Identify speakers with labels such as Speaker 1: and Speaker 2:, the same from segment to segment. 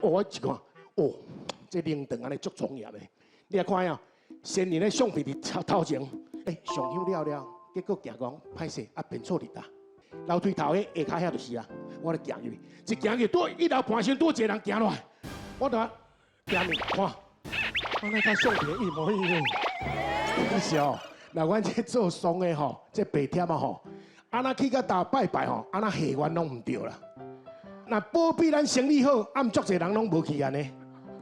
Speaker 1: 哦，我一看，哦，這靈堂按呢足莊嚴的。你來看啊，先人的相片佇頭頭前，欸，上香了了，結果行講歹勢啊，便所佇佗？樓梯頭彼下跤遐就是啊，我咧行入去，一行入去，拄一樓盤身拄一個人行落來，我就行面看，我那佮相片一模一樣。其實哦，若阮這做喪的吼，這白忝啊吼，啊若去到踏拜拜吼，啊若下願攏毋對啦。若保庇咱生意好，啊毋足濟人攏無去按呢，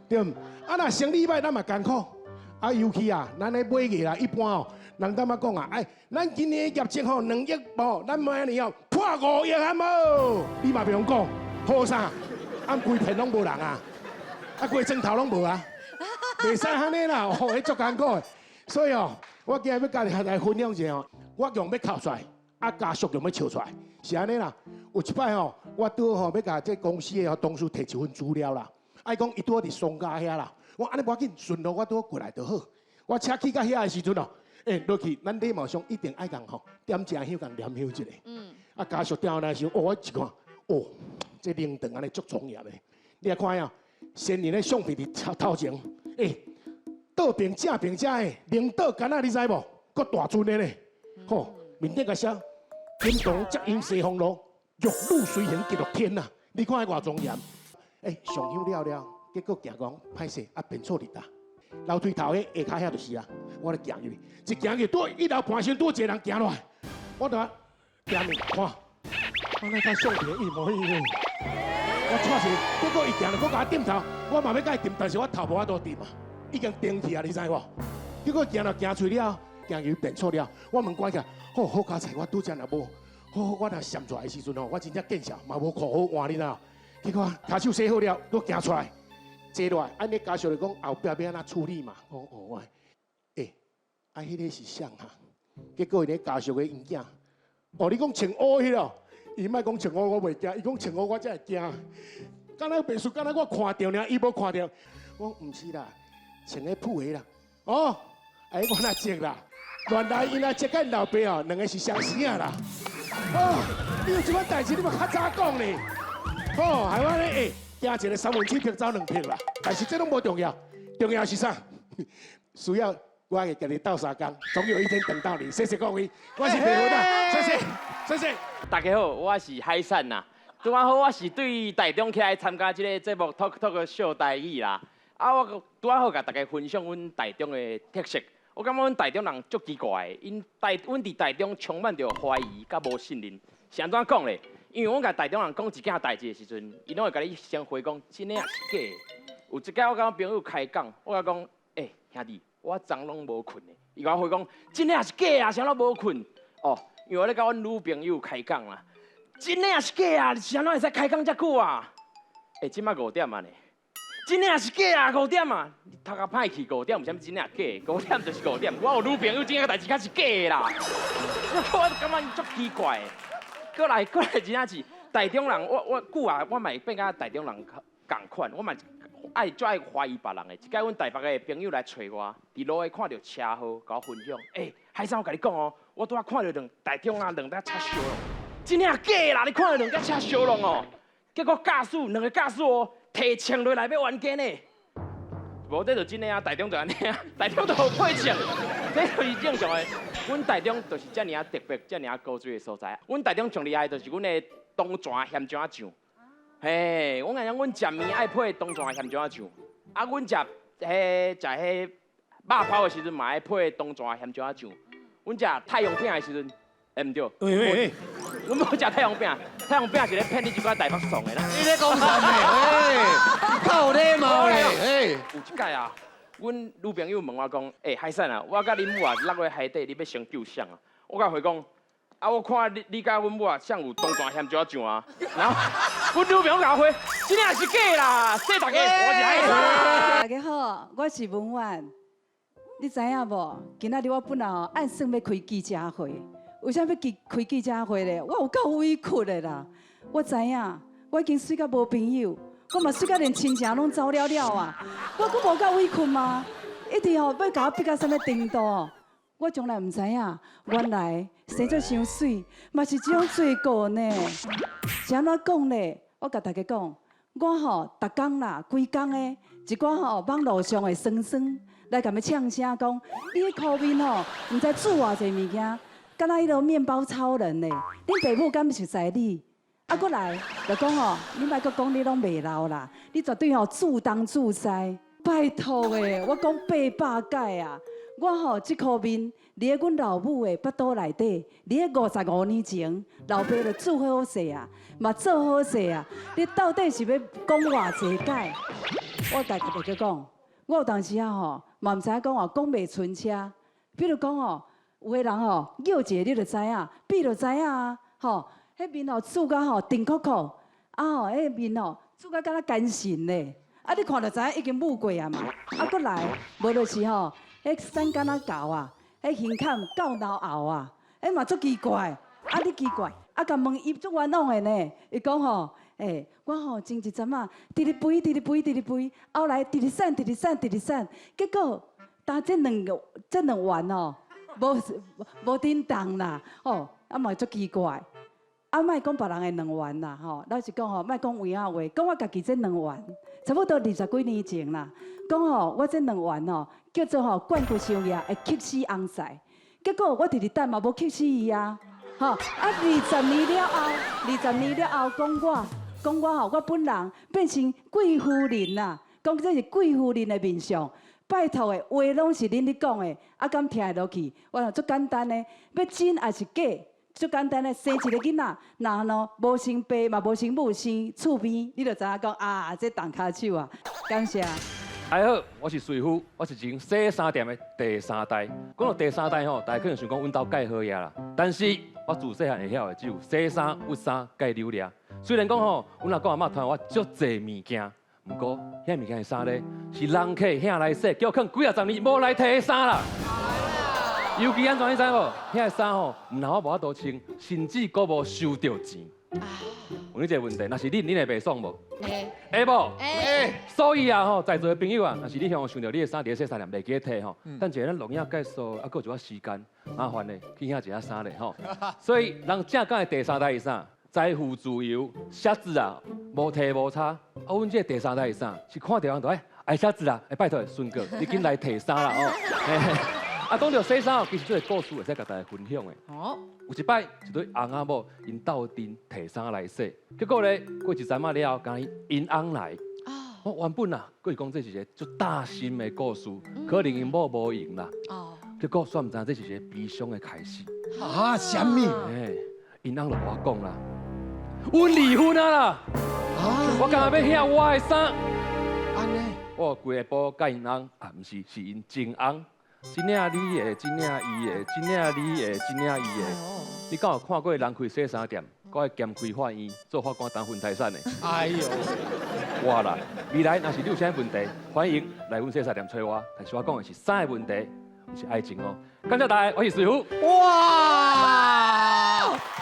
Speaker 1: 對毋？啊若生意歹，咱嘛艱苦。啊尤其啊，咱咧買藝啦，一般哦，人感覺講啊，哎，咱今年的業績吼2億無，咱明年哦破5億好無？你嘛袂用講，好啥？啊規片攏無人啊，啊規莊頭攏無啊，袂使按呢啦，哦，彼足艱苦的。所以哦，我今日欲佮大家來分享一下哦，我用欲哭出來，啊家屬用欲笑出來，是按呢啦。有一擺吼，我拄好吼欲共這公司的同事提一份資料啦，啊伊講伊拄好佇雙家遐啦，我按呢無要緊，順路我拄好過來就好。我車去到遐的時陣哦，欸落去，咱禮貌上一定愛共吼點一香，共念香一下。啊家屬點來時，哦我一看，哦，這靈堂按呢足莊嚴的，你來看啊，先人的相片佇頭頭前，欸，倒爿正爿遮的靈桌敢若你知無？閣大尊的咧，吼面頂共寫金堂接引西方路，玉女隨行極樂天啊！你看彼偌莊嚴？欸，上香了了，結果行講歹勢啊，便所佇佗？樓梯頭彼下跤遐就是啊，我咧行入去，一行入去，拄一樓盤身拄一個人行落來，我就行面看，我那佮相片一模一樣。我錯是，結果伊行了，閣共我點頭，我嘛欲共伊點，但是我頭無法度點啊，已經定去啊，你知無？結果行了行出了，行入去便所了，我門關起來，好好佳哉，我拄則若無，好好我若閃出來的時陣吼，我真正見笑，嘛無褲好換，你知無？結果跤手洗好了，閣行出來，坐落來，按呢家屬就講後壁欲按怎處理嘛？講哦，我，欸，啊，彼個是啥啊？結果伊咧家屬的𪜶囝，哦，你講穿烏彼個，伊莫講穿烏我袂驚，伊講穿烏我才會驚。敢若袂輸，敢若我看著爾，伊無看著。我講毋是啦，穿彼布的啦。哦，哎，我若接啦，原來𪜶若接佮𪜶老爸哦，兩个是相生仔啦。哦，你有這款代誌，你嘛較早講呢。哦，害我咧，欸，驚一个三文七拍走兩拍啦。但是這攏無重要，重要是啥？需要我會共你鬥相共，總有一天等到你。謝謝各位，我是白雲啊，謝謝，謝謝。
Speaker 2: 大家好，我是海產呐。拄仔好，我是對台中起來參加這个節目 Talk Talk 秀台語啦。啊，我拄仔好共大家分享阮台中的特色。我感覺阮台中人足奇怪的，𪜶台阮佇台中充滿著懷疑佮無信任。是按怎講咧？因為阮共台中人講一件代誌的時陣，𪜶攏會共你先回講真的抑是假的。有一擺我佮阮朋友開講，我共伊講，欸，兄弟，我昨攏無睏的。伊共我回講，真的抑是假啊？啥攏無睏？哦，因為我咧佮阮女朋友開講啦，真的抑是假啊？是按怎會使開講遮久啊？欸，這馬5點啊呢？真的抑是假啊？五點啊？你頭殼歹去，五點有啥物真的抑假？五點就是五點。我有女朋友，這個代誌較是假的啦。我感覺𪜶足奇怪的。過來過來，真正是台中人，我我久啊，我嘛會變佮台中人仝款，我嘛愛足愛懷疑別人的。一擺阮台北的朋友來揣我，佇路下看著車禍，共我分享。欸，海生，我共你講哦，我拄仔看著兩台中啊兩台車相挵，真的抑假啦？你看著兩台車相挵哦，結果駕駛兩个駕駛哦，提槍落來欲冤家呢。無，這就真的啊，台中就按呢啊，台中就予配槍，這就是正常的。阮台中就是遮爾仔特別、遮爾仔古錐的所在。阮台中上厲害就是阮的東泉鹹椒仔醬。嘿，我講阮食麵愛配東泉鹹椒仔醬，啊，阮食彼食彼肉泡的時陣嘛愛配東泉鹹椒仔醬。阮食太陽餅的時陣，欸毋對，
Speaker 1: 喂喂喂，
Speaker 2: 阮無食太陽餅，太陽餅是咧騙你這寡台北爽的啦。
Speaker 3: 你咧講啥呢？欸，較有禮貌咧，欸。
Speaker 2: 有一擺啊，阮女朋友問我講，欸，海產啊，我佮恁母啊落去海底，你欲先救誰啊？我共回講，啊，我看你你佮阮母啊，誰有東泉鹹椒仔醬啊？然後阮女朋友共我回，真的是假啦，謝謝大家，我是海產。
Speaker 4: 大家好，我是文婉。你知影無？今仔日我本來吼按算欲開記者會，為啥欲開記者會咧？我有夠委屈的啦！我知影，我已經媠甲無朋友，我嘛媠甲連親情攏走了了啊！我閣無夠委屈嗎？一直吼欲共我逼到啥物程度？我從來毋知影，原來生做傷媠嘛是這種罪過呢。是按怎講咧？我共大家講，我吼，逐工啦，規工的一寡吼網路上的酸酸來共伊嗆聲講，你彼箍面吼，毋知煮偌濟物件，敢若彼个麵包超人咧，恁爸母敢熟似你？啊，閣來就講吼，你莫閣講你攏袂老啦，你絕對吼煮東煮西，拜託的，我講800擺啊！我吼這箍麵，佇咧阮老母的腹肚內底，佇咧55年前，老爸就煮好勢啊，嘛做好勢啊。你到底是欲講偌濟擺？我家己就講，我有當時啊吼，嘛毋知影講哦，講袂順車。比如講吼，有的人吼，叫一下你就知影，比就知影啊，吼，彼麵吼煮甲吼甜可可，啊吼，彼麵吼煮甲敢若乾神咧，啊你看就知影已經舞過啊嘛，啊閣來，無就是吼，彼瘦敢若猴啊，彼胸坎夠腦喉啊，彼嘛足奇怪，啊你奇怪，啊共問伊足冤枉的呢，伊講吼，欸，我吼前一陣仔，直直肥，直直肥，直直肥，後來直直瘦，直直瘦，直直瘦，結果，但這兩個這兩元吼，無無叮當啦，吼，啊嘛足奇怪，啊莫講別人的兩元啦，吼，老實講吼，莫講有影話，講我家己這兩元，差不多二十幾年前啦，講吼，我這兩元吼，叫做吼貫骨傷額會激死翁婿，結果我直直等嘛無激死伊啊，吼，啊二十年了後，二十年了後講我，講我吼，我本人變成貴夫人啦，講這是貴夫人的面相。拜託的話攏是恁咧講的，啊敢聽會落去？我講足簡單的，欲真抑是假？足簡單的，生一個囡仔，若喏無生爸嘛無生母，生厝邊，你就知影講啊，這動跤手啊！感謝。
Speaker 5: 大家好，我是瑞夫，我是一間洗衫店的第三代。講到第三代吼，大家可能想講阮兜蓋好額啦，但是我自細漢會曉的只有洗衫、鬱衫、蓋扭掠。雖然講吼，阮阿公阿嬤傳我足濟物件。毋過，遐物件是啥咧？是人客遐來洗，叫我囥幾仔十年無來提衫啦。尤其按怎你知無？遐衫吼，毋但我無法度穿，甚至閣無收著錢。問你一個問題，若是你，你會袂爽無？會。會無？會。所以啊吼，在座的朋友啊，若是你向想著你的衫佇咧洗衫店袂記得提吼，等一下咱錄影結束，啊，閣有一寡時間，麻煩咧去遐借下衫咧吼。所以人正港的第三代是啥？財富自由，寫字啊，無提無差。啊，阮這個第三代是啥？是看著人就愛愛寫字啊，會拜託孫哥，你緊來提衫啦哦。啊，講著洗衫，其實這個故事會使共大家分享的。哦。有一擺，一對翁仔某𪜶鬥陣提衫來洗，結果咧過一陣仔了後，敢𪜶翁來。哦。我原本啊，閣是講這是一個足貼心的故事，可能𪜶某無閒啦。哦。結果煞毋知這是一個悲傷的開始。
Speaker 1: 啊？啥物？
Speaker 5: 欸，𪜶翁就共我講啦。阮離婚啊啦！我干焦欲遐我的衫。按呢？我規下晡佮𪜶翁啊，毋是，是𪜶前翁。這領你的，這領伊的，這領你的，這領伊的。你敢有看過人開洗衫店，閣愛兼開法院做法官當分財產的？
Speaker 1: 哎喲，
Speaker 5: 我啦，未來若是你有啥問題，歡迎來阮洗衫店揣我。但是我講的是衫的問題，毋是愛情哦。感謝大家，我是瑞夫。
Speaker 1: 哇！